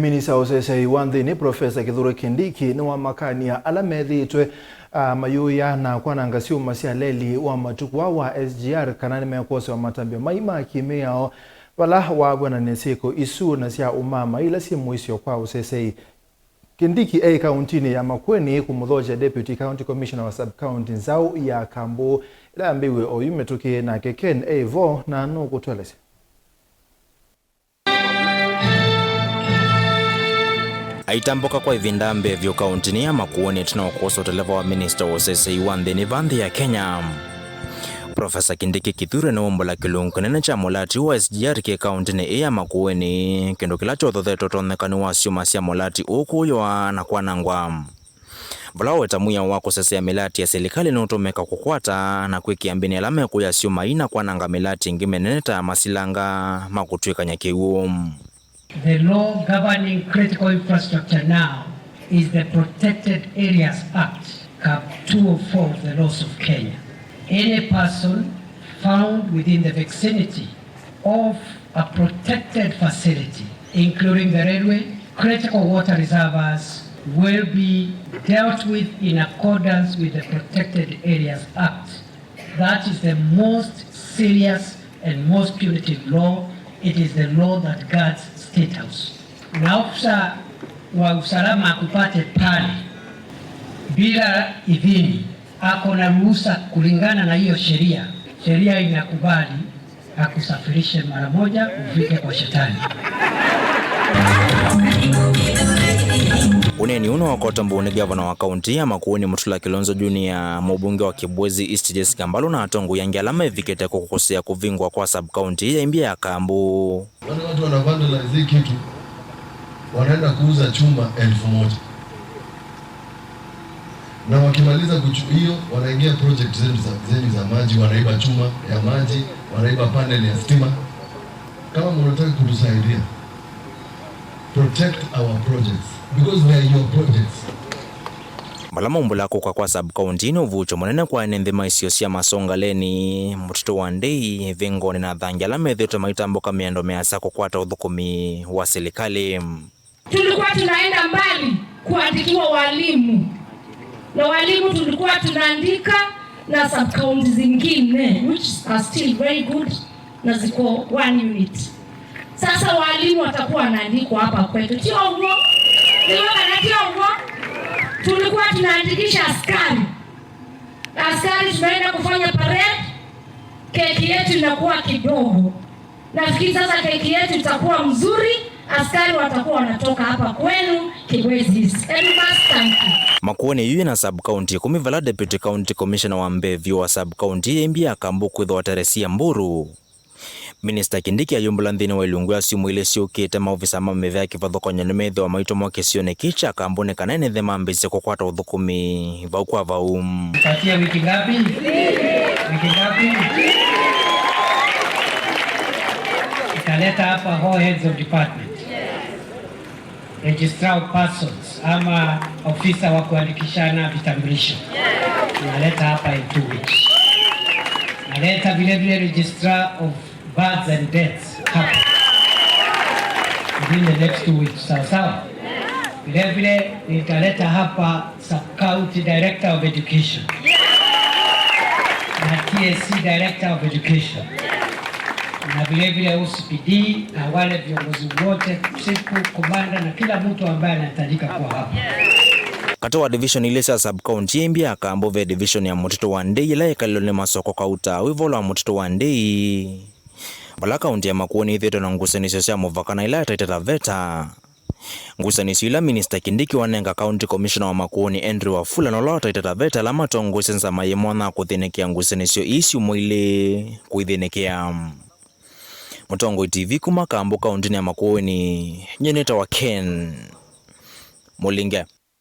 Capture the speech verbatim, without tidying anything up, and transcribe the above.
Minista wa ũseseĩ wa nthĩnĩ, Profesa Kithure Kindiki, nĩwamakany'a ala methĩĩtwe, ah, mayũĩa na kwananga syũma sya leli wa matukũ aa wa S G R kana nĩmekwosewa matambya mai ma kĩmĩao, vala wavw'ananĩa syĩko isu na sya ũmaamai ila syĩ mũisyo kwa ũseseĩ. Kindiki e kauntinĩ ya Makueni kũmũthokya Deputy County Commissioner wa Sub-County nzaũ ya Kambu ĩla yambĩĩwe oyu mĩtũkĩ, nake Ken e vo na nũkũtũelesya. Aitambũka kwa ĩvinda mbee vyũ kauntinĩ ya Makueni ĩtina wa kwosa ũteleva wa minista wa ũseseĩ wa nthĩnĩ va nthĩ ya Kenya, Profesa Kindiki Kithure nĩwaumbũla kĩlungu kĩnene kya mũlati wa S G R kĩ kauntinĩ ĩĩ ya Makueni, kĩndũ kĩla kyothothetwe ũtonyekanu wa syũma sya mũlati ũũ kũyũa na kwanangwa. Vala waweta mwĩao wa kũsesea mĩlati ya silikalĩ nũtũmĩka kũkwata na kwĩkĩa mbĩnĩ ala mekũya syũma ii na kwananga mĩlati ĩngĩ mĩnene ta masilanga ma kũtw'ĩkany'a kĩw'ũ. The law governing critical infrastructure now is the Protected Areas Act, Cap two oh four of the laws of Kenya. Any person found within the vicinity of a protected facility, including the railway, critical water reservoirs, will be dealt with in accordance with the Protected Areas Act. That is the most serious and most punitive law. It is the law that guards State House. Na ofisa wa usalama akupate pale bila idhini, ako na ruhusa kulingana na hiyo sheria. Sheria inakubali akusafirishe mara moja ufike kwa shetani. Ũneeni ũũ nĩwakota mbuu nĩ gavana wa kaunti ya Makueni Mutula Kilonzo Junior, mũmbunge wa Kibwezi East Jessica Mbalu na atongoi angĩ ala mevikĩte kũkũsĩa kũvingwa kwa sub-county ya Imbya ya Kambu. Wale watu wana vandalize hii kitu, wanaenda kuuza chuma elfu moja. Na wakimaliza kuchu-, hiyo, wanaingia project zenu za, zenyu za maji, wanaiba chuma ya maji, wanaiba panel ya stima. Kama mnataka kutusaidia, protect our projects, because they are your projects. Vala maumbũla kũka kwa sub-county nĩ ũvuũkyo mũnene kwa ene nthĩ ma isio sya Masongaleni, Mũtitũ wa Ndei, Vingoni na Thangi ala methĩĩtwe maitambũka mĩando mĩasa kũkwata ũthũkũmi wa silikalĩ. Tulikuwa tunaenda mbali kuandikiwa walimu, na walimu tulikuwa tunaandika na sub-county zingine, which are still very good, na ziko one unit. Sasa walimu watakuwa wanaandikwa hapa kwetu. Tio ũguo? Ndio kana tio ũguo? Tulikuwa tunaandikisha askari. Askari tunaenda kufanya parade, keki yetu inakuwa kidogo. Nafikiri sasa keki yetu itakuwa mzuri, askari watakuwa wanatoka hapa kwenu Kibwezi East. And we must thank you. Makueni yu ĩna sub-county ĩkũmi vala Deputy County Commissioner wa mbee vyũ wa sub-county ya Imbya ya Kambu kwĩthwa Teresia Mburu. Minista Kindiki ayumbũla nthĩnĩ wa ilungu ya syumwa ilĩ syũkĩte, maovisa ma mĩvĩa kĩvathũkany'o nĩmethĩwa maitũmwa kĩsionĩ kĩĩ kya Kambu nĩ kana ene nthĩ mambĩĩsye kũkwata ũthũkũmi vau kwa vau. Patia wiki ngapi? Wiki ngapi? Italeta hapa all heads of department. Registrar of persons ama ofisa wa kuandikishana vitambulisho. Naleta hapa in two weeks. Naleta vile vile registrar of births and deaths hapa within the next two weeks, sawa sawa. Vile vile nitaleta hapa sub-county director of education na T S C director of education na vile vile O C P D na wale viongozi wote, chief, commander na kila mtu ambaye anahitajika kuwa hapa. Katĩ wa division ilĩ sya sub-county ya Imbya ya Kambu ve division ya Mũtitũ wa Ndei ĩla yĩkalĩlwe nĩ Masoko Kauta wĩ ĩũlũ wa Mũtitũ wa Ndei. Vala kaunti ya Makueni ĩthĩĩtwe na ngusanĩsyo sya mũvaka na ĩla ya Taita Taveta. Ngusanĩsyo ila Minista Kindiki wanenga County Commissioner wa Makueni Andrew Wafula na ũla wa Taita Taveta ala matongoesye nzama yĩ mwanya wa kũthĩnĩkĩa ngusanĩsyo ii syumwa ilĩ kũithĩnĩkĩa. Mũtongoi T V kuma Kambu kauntinĩ ya Makueni, nyie nĩtawa Ken Mũlinge.